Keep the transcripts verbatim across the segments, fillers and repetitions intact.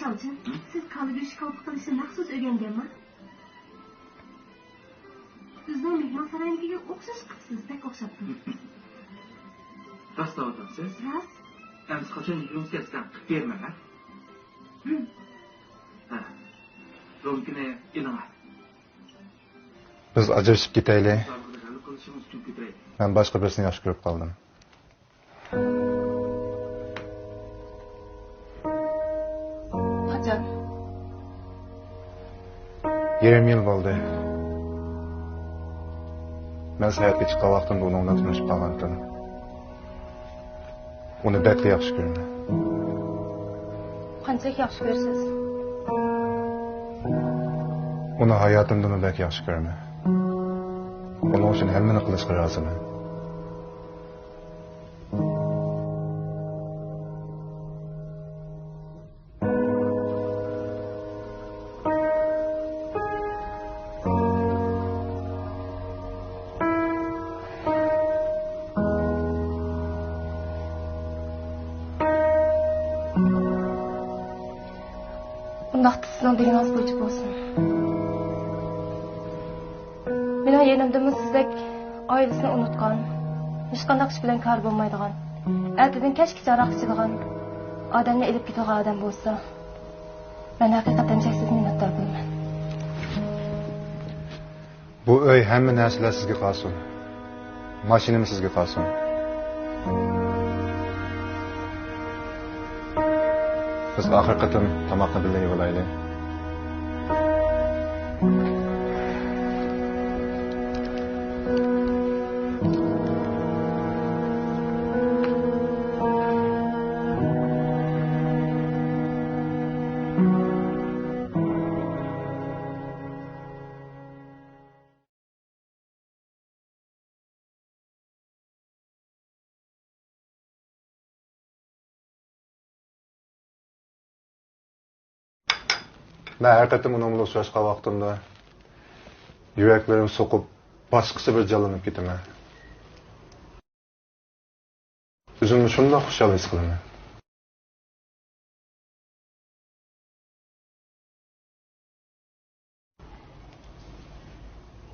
ئاچا، سىز كالا گۆشى كالپۇك قىلىشنى مەخسۇس ئۆگەنگەنما؟ ئۆزىنىڭ مېھمانسارايىدىكىگە ئوخشاش قىپسىز، بەك ئوخشاپتۇ. راست دەۋاتامسىز؟ راست. ئەمىسە قاچان يۇيۇڭ كەلسەڭ قىلىپ بېرىمەن، ھە؟ ھە. رومكىنى ئېلىڭە. بىز ئاجرىشىپ كېتەيلى. مەن باشقا بىرسىنى ياخشى كۆرۈپ قالدىم. قاچان؟ يېرىم يىل بولدى. مەن ساياھەتكە چىققان ۋاقتىمدا ئۇنىڭ بىلەن تونۇشۇپ قالغانتىم. ئۇنى بەكلا ياخشى كۆرىمەن. قانچىلىك ياخشى كۆرىسىز؟ ئۇنى ھاياتىمدىنمۇ بەك ياخشى كۆرىمەن. ئۇنىڭ ئۈچۈن ھەممىنى قىلىشقا رازىمەن. ئۇنداقتا سىزنىڭ دېگىنىڭىز بويىچە بولسۇن. مېنىڭ يېنىمدىمۇ سىزدەك ئائىلىسىنى ئۇنتقان، ھېچقانداق ئىش بىلەن كارى بولمايدىغان، ئەتىدىن كەچكىچە ھاراق ئىچىدىغان ئادەمنى ئېلىپ كېتىدىغان ئادەم بولسا، مەن ھەقىقەتەن چەكسىز مىننەتدار بولىمەن. بۇ ئۆي، ھەممە نەرسىلەر سىزگە قالسۇن. ماشىنىمۇ سىزگە قالسۇن. بىز ئاخىرقى قېتىم تاماقنى بىللە يەۋالايلى. مەن ھەر قېتىم ئۇنىڭ بىلەن ئۇچراشقان ۋاقتىمدا يۈرەكلىرىم سوقۇپ، باشقىچە بىر جانلىنىپ كېتىمەن. ئۆزۈمنى شۇنداق خۇشال ھېس قىلىمەن.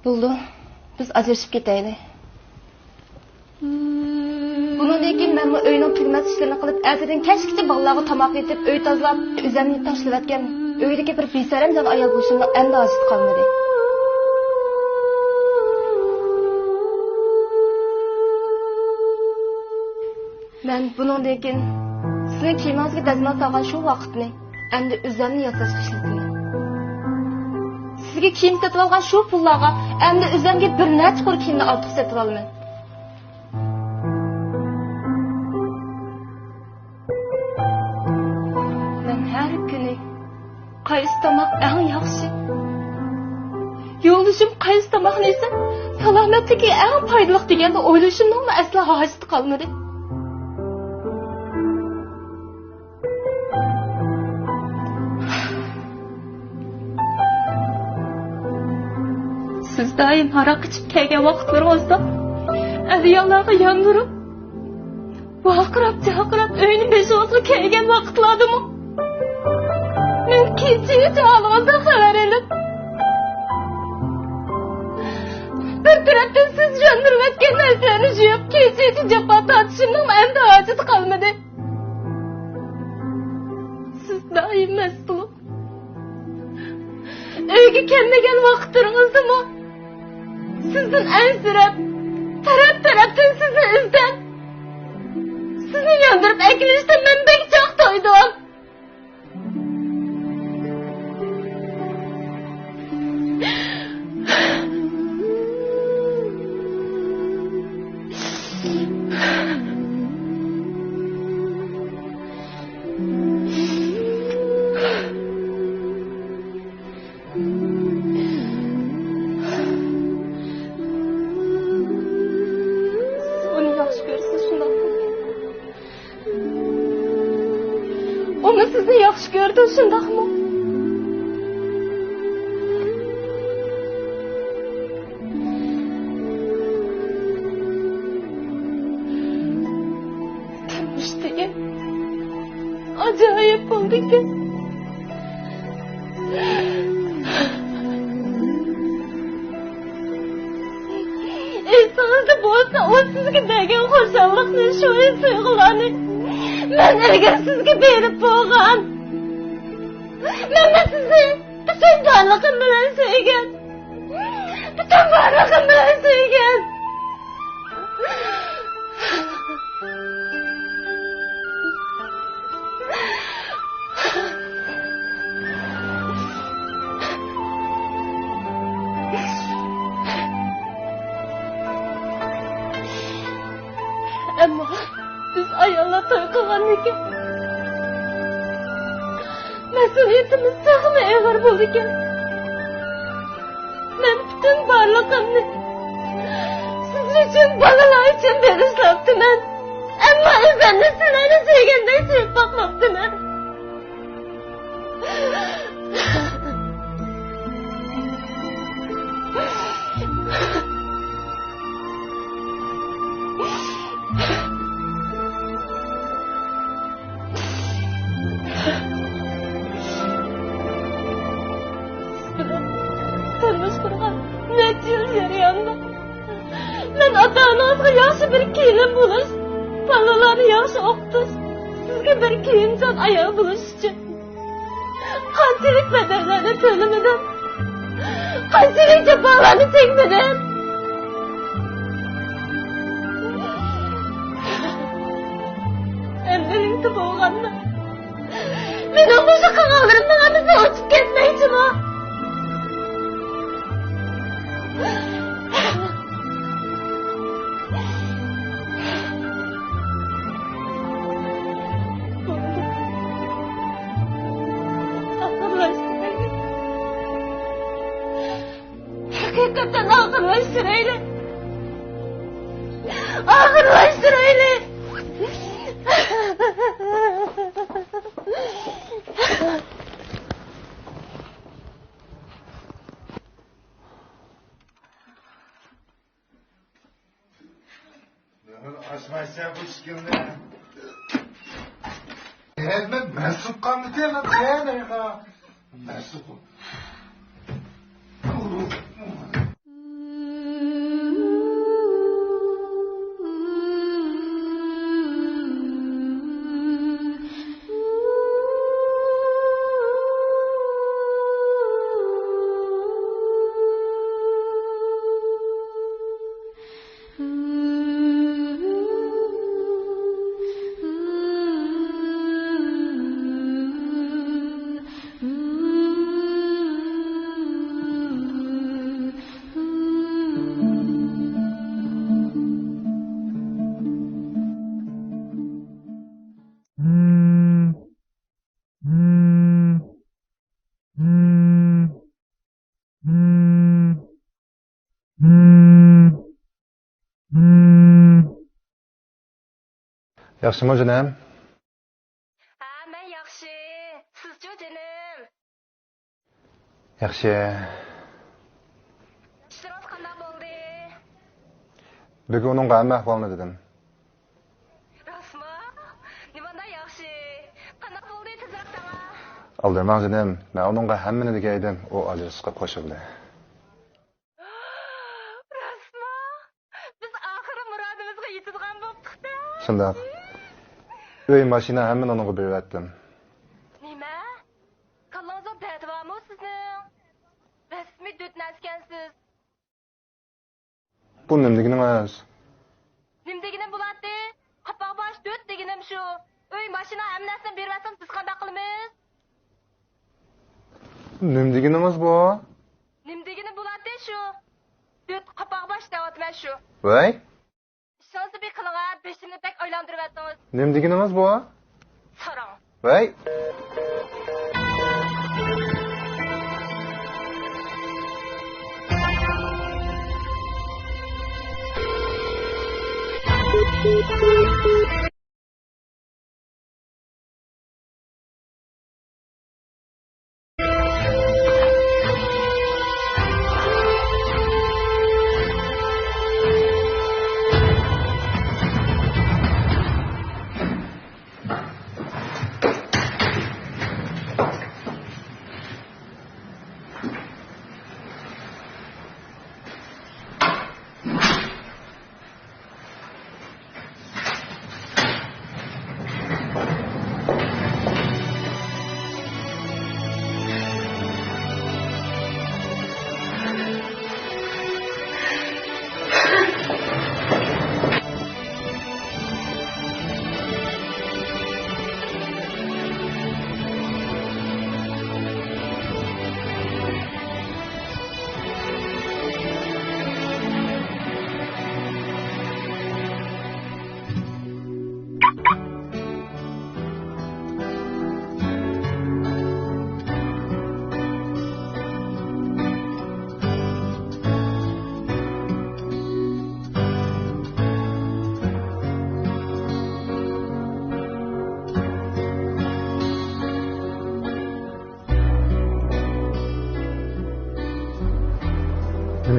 بولدى، بىز ئاجرىشىپ كېتەيلى. بۇنىڭدىن كېيىن مەنمۇ ئۆينىڭ تۈگىمەس ئىشلىرىنى قىلىپ، ئەتىدىن كەچكىچە بالىلارغا تاماق ئېتىپ، ئۆي تازىلاپ، ئۆزۈمنى تاشلىۋەتكەن، ئۆيدىكى بىر بىسەرەمجان ئايال بولۇشۇمنىڭ ئەمدى ھاجىتى قالمىدى. مەن بۇنىڭدىن كېيىن سىزنىڭ كىيىمىڭىزگە دەزمال سالغان شۇ ۋاقىتنى ئەمدى ئۆزۈمنى ياساشقا ئىشلىتىمەن. سىزگە كىيىم سېتىۋالغان شۇ پۇللارغا ئەمدى ئۆزۈمگە بىر نەچچە قۇر كىيىمنى ئارتۇق سېتىۋالىمەن. مەن ھەر كۈنى قايسى تاماق ئەڭ ياخشى، يولدىشىم قايسى تاماقنى يېسە سالامەتلىككە ئەڭ پايدىلىق دېگەندە ئويلىشىمنىڭمۇ ئەسلا ھاجىتى قالمىدى. سىز دائىم ھاراق ئىچىپ كەلگەن ۋاقىتلىرىڭىزدا ئەر-ئاياللارغا ياندۇرۇپ، ۋارقىراپ-جارقىراپ ئۆينى بېشىڭىزغا كەلگەن ۋاقىتلاردىمۇ مەن كېچىچە ھالىڭىزدىن خەۋەر ئېلىپ، بىر تەرەپتىن سىز ياندۇرۇۋەتكەن نەرسىلەرنى يۇيۇپ، كېچىچە جاپا تارتىشىمنىڭ ئەمدى ھاجىتى قالمىدى. سىز دائىم مەست بولۇپ، ئۆيگە كەلمىگەن ۋاقىتلىرىڭىزدىمۇ سىزدىن ئەنسىرەپ، تەرەپ-تەرەپتىن سىزنى ئىزدەپ، سىزنى ياندۇرۇپ ئەكېلىشتىن مەن بەك جىق تويدۇم. سىز ئۇنى ياخشى كۆرىسىز، شۇنداقمۇ؟ ئۇمۇ سىزنى ياخشى كۆرىدۇ، شۇنداقمۇ؟ تۇرمۇش دېگەن ئاجايىپ بولىدىكەن. ئېسىڭىزدە بولسا، ئۇ سىزگە بەرگەن خۇشاللىقنى، شۇ تۇيغۇلارنى مەن ئىلگىرى سىزگە بېرىپ بولغان. مەنمۇ سىزنى پۈتۈن بارلىقىم بىلەن سۆيگەن. پۈتۈن بارلىقىم بىلەن سۆيگەن. ئەمما بىز ئاياللار توي قىلغاندىكىن، مەسئۇلىيىتىمىز تېخىمۇ ئېغىر بولىدىكەن. مەن پۈتۈن بارلىقىمنى سىزلەر ئۈچۈن، بالىلار ئۈچۈن بېغىشلاپتىمەن. ئەمما ئۆزۈمنى سىلەرنى سۆيگەندەك سۆيۈپ باقماپتىمەن. سىز بىلەن تۇرمۇش قۇرغان نەچچە يىل جەريانىدا مەن ئاتا-ئانىڭىزغا ياخشى بىر كېلىن بولۇش، بالىلارنى ياخشى ئوقۇتۇش، سىزگە بىر كۆيۈمچان ئايال بولۇش ئۈچۈن قانچىلىك بەدەللەرنى تۆلىمىدىم، قانچىلىك جاپالارنى چەكمىدىم. ئەمدى بولغاندا مېنىڭ مۇشۇ قىلغانلىرىمنىڭ ھەممىسى ئۇنتۇپ كەتمەيچىما؟ ئاخىرلاشتۇرايلى. ھەقىقەتەن ئاخىرلاشتۇرايلى. ئاخىرلاشتۇرايلى. مېھىر ئاچمايسەن بۇ ئىشىكىمنى. مەن مەنسۇپ قالمىدى، مەن قەيەردە؟ مەنسۇپ. ياخشىمۇ، جېنىم؟ ھە، مەن ياخشى. سىزچۇ، جېنىم؟ ياخشى. ئىشلىرىڭىز قانداق بولدى؟ بۈگۈن ئۇنىڭغا ھەممە ئەھۋالنى دېدىم. راستمۇ؟ نېمانداق ياخشى؟ قانداق بولدى تېزرەك دەڭا؟ ئالدىرىماڭ جېنىم، مەن ئۇنىڭغا ھەممىنى دېگەن ئىدىم، ئۇ ئاجرىشىشقا قوشۇلدى. راستمۇ؟ بىز ئاخىرى مۇرادىمىزغا يېتىدىغان بوپتۇق-دە. شۇنداق. ئۆي، ماشىنا، ھەممىنى ئۇنىڭغا بېرىۋەتتىم. نېمە؟ كاللىڭىزدا دەردى بارمۇ سىزنىڭ؟ رەسمىي دۆت نەرسىكەنسىز. بۇ نېمە دېگىنىڭىز؟ نېمە دېگىنىم بولاتتى؟ قاپاق باش دۆت دېگىنىم شۇ. ئۆي، ماشىنا، ھەممە نەرسىنى بېرىۋەتسەم، بىز قانداق قىلىمىز؟ نېمە دېگىنىڭىز بۇ؟ نېمە دېگىنىم بولاتتى شۇ؟ دۆت قاپاق باش دەۋاتىمەن شۇ. ۋەي! ئىشىڭىزنى بىر قىلىڭا، بېشىمنى بەك ئايلاندۇرۇۋەتتىڭىز. نېمە دېگىنىڭىز بۇ؟ ساراڭ. ۋەي!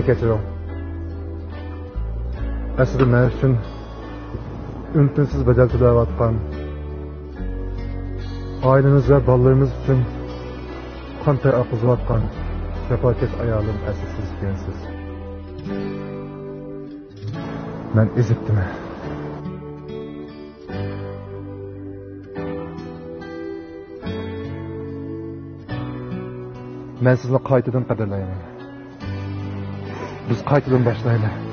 كەچۈرۈڭ. ئەسلىدە مەن ئۈچۈن ئۈن-تىنسىز بەدەل تۆلەۋاتقان، ئائىلىمىز ۋە بالىلىرىمىز ئۈچۈن قان تەر ئاققۇزۇۋاتقان جاپاكەش ئايالىم ئەسلى سىز ئىكەنسىز. مەن ئېزىپتىمەن. مەن سىزنى قايتىدىن قەدىرلەيمەن. بىز قايتىدىن باشلايلى.